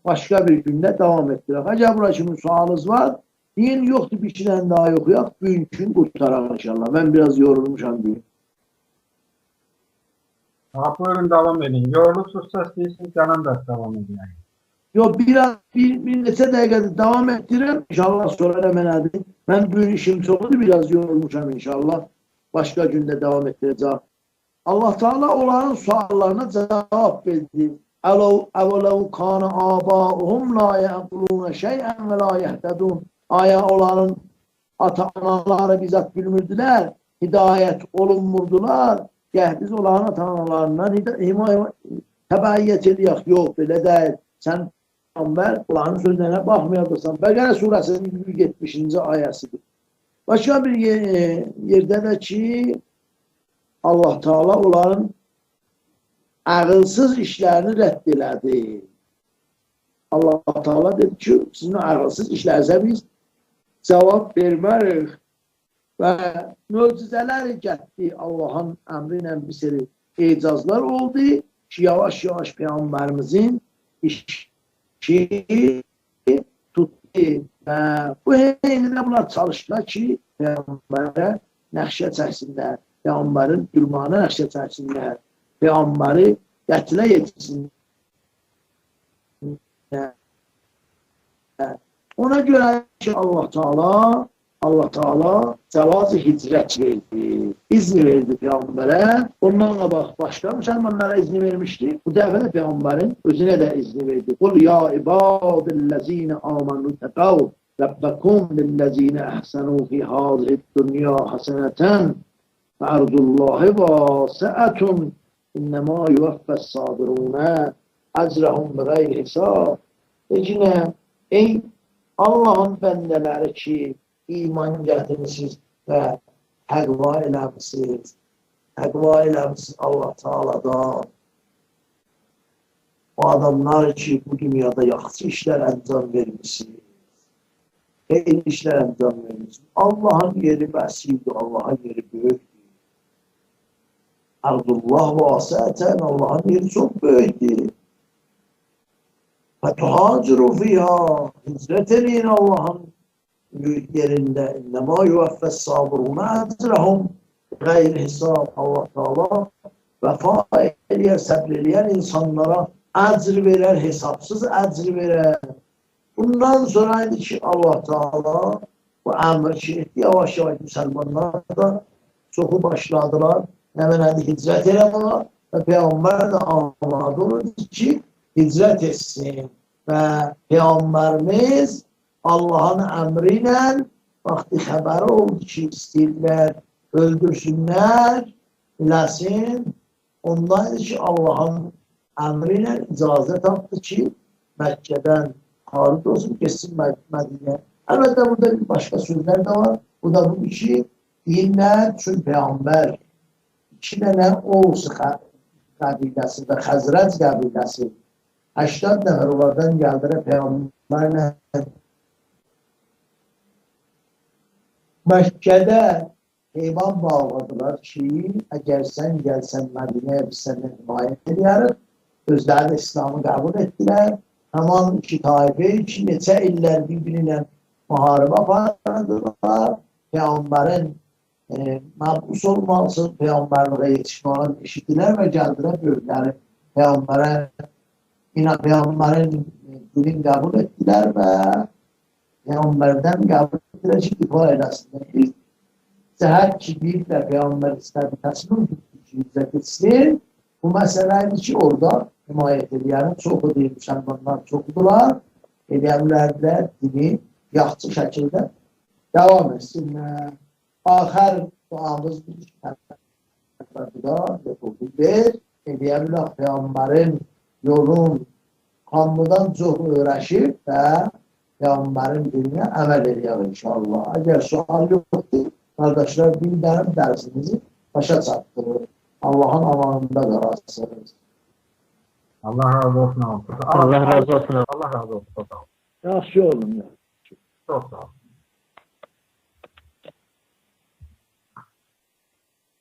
başqa bir gündə davam etdirək. Əgər bura kimi sualınız var, deyin, yoxdur, bir iki dənə də ayə oxuyaq. Bugünkün qurtaraq inşallah. Mən biraz yorulmuşam bugün. Ha, buyurun, davam edin. Yorulursunuzsa istəyirsiniz, canan da davam edin. Yox, biraz, bir neçə dəqiqədir davam etdirəm. İnşallah sonra da mənədir. Mən bugün işim çoxdur, biraz yorulmuşam inşallah. Başqa gündə davam etdirəcəm. Allah Teala onların suallarına cavab verdi. Əvələv kana abauhum la yəquluna şeyən və la yəhtədun. Aya onların ata-anaları bizzat bilmirdilər, hidayət olunmurdular. Gəh biz onların ata-analarından təbəiyyət edək. Yox, belə deyil. Sən Peyğəmbər onların sözlərinə baxmayacaqsan. Bəqərə surəsinin 170-ci ayəsidir. Başqa bir yerdə də ki, Allah Teala onların ağılsız işlərini rədd elədi. Allah Teala dedi ki, sizin ağılsız işlərinizə biz cavab vermərik. Və möcüzələr getdi Allahın əmri ilə bir seri ecazlar oldu ki, yavaş-yavaş Peyğəmbərimizin işi tutdu. Və bu heyində bunlar çalışdılar ki, Peyğəmbərə nəxşə çəksinlər, Peyğəmbərin dürmanə nəxşə çəksinlər, Peyğəmbəri qətlə yetirsinlər. Ona görə ki, Allah Teala cəvaz-ı hicrət verdi, izni verdi Peyğəmbərə. Ondan qabaq başqa müsəlmanlara izni vermişdi. Bu dəfə də Peyğəmbərin özünə də izni verdi. Qul ya ibadillezine amanu təqav rabbakum lillezine əhsənu fi hazihi'd-dünya haseneten ve ardullahi vasi'atun innema yuvaffes-sabirune ecrahum biğeyri hisab. Ecinə, ey Allahın bəndələri ki, iman gətirmişsiniz və təqva eləmişsiniz. Təqva eləmişsiniz Allah Teala'dan. O adamlar ki, bu dünyada yaxşı işlər əncam vermişsiniz. Xeyirli işlər əncam vermişsiniz. Allahın yeri vəsidir, Allahın yeri böyükdür. Ardullah vasətən, Allahın yeri çox böyükdür. Fətuhaciru fiyha, hicrət eləyin Allahın yerində. İnnemâ yuvaffes-sabirûne ecrahum qeyri hesab. Allah Teala vəfa eləyər, səbr eləyən insanlara əcr verər, hesabsız əcr verər. Bundan sonra idi ki, Allah Teala bu əmr ki, yavaş-yavaş müsəlmanlar da çoxu başladılar. Nə mənədir hicrət eləmələr və Peyğəmbər də amadə olurdu ki, hicrət etsin. Və Peyğəmbərimiz Allahın əmri ilə vaxtı xəbəri oldu ki, istəyirlər, öldürsünlər, eləsin. Ondan idi ki, Allahın əmri ilə icazə tapdı ki, Məkkədən xaric olsun, getsin Mədinəyə. Əlbəttə, burada bir başqa sözlər də var. Bu da bu ki, deyirlər, çünki Peyğəmbər iki dənə Ovs qəbiləsi və Xəzrəc qəbiləsi 80 nəfər onlardan gəldilər Peyğəmbərlə Məkkədə heyvan bağladılar ki, əgər sən gəlsən Mədinəyə, biz səndən himayət edərik. Özləri də İslamı qəbul etdilər. Həman iki taifə ki, neçə illər bir-biri ilə müharibə apardılar. Peyğəmbərin məbus olması, Peyğəmbərliğə yetişməyini eşitdilər və gəldilər böyükləri Peyğəmbərə, Peyğəmbərin dilini qəbul etdilər və Peyğəmbərdən qəbul etdilər ki, difa eləsinlər. Bir cəhət ki, deyiblər Peyğəmbər istədi, təslim ki, hicrət etsin. Bu məsələ idi ki, orada himayət edəyənin çoxu deyil, müsəlmanlar çoxdular, eləyə bilərdilər dini yaxşı şəkildə davam etsinlər. Axər duamız budur ki, eləyə bilər Peyğəmbərin yolun hamıdan çox öyrəşib və Peyğəmbərin dininə əməl eləyər inşallah. Əgər sual yoxdur, qardaşlar, bir dənə dərsimizi başa çatdırır. Allahın amanında qalasınız. Allah razı olsun. Allah razı olsun. Allah razı olsun. Yaxşı olun. Çox sağ olun.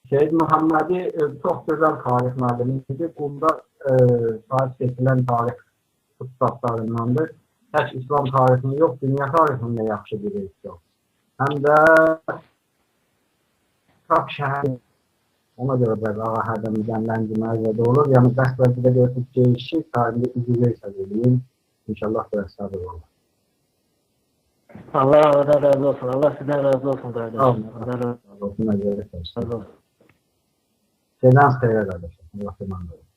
Şehit Muhammedi çox gözəl tarix müəllimi idi. Qumda tarix seçilən tarix ustadlarındandır. Tək İslam tarixini yox, dünya tarixini də yaxşı bilir çox. Həm də Trak şəhəri ona görə də ağa hərdən ləngməz də olur. Yəni bəs vəziyyətdə görürsünüz ki, işi tarixində üzü eləyim. İnşallah biraz sabır olur. Allah razı olsun. Allah sizdən razı olsun qardaşım. Allah razı olsun. Seyran xeyrə qardaşım. Allah emanet olsun.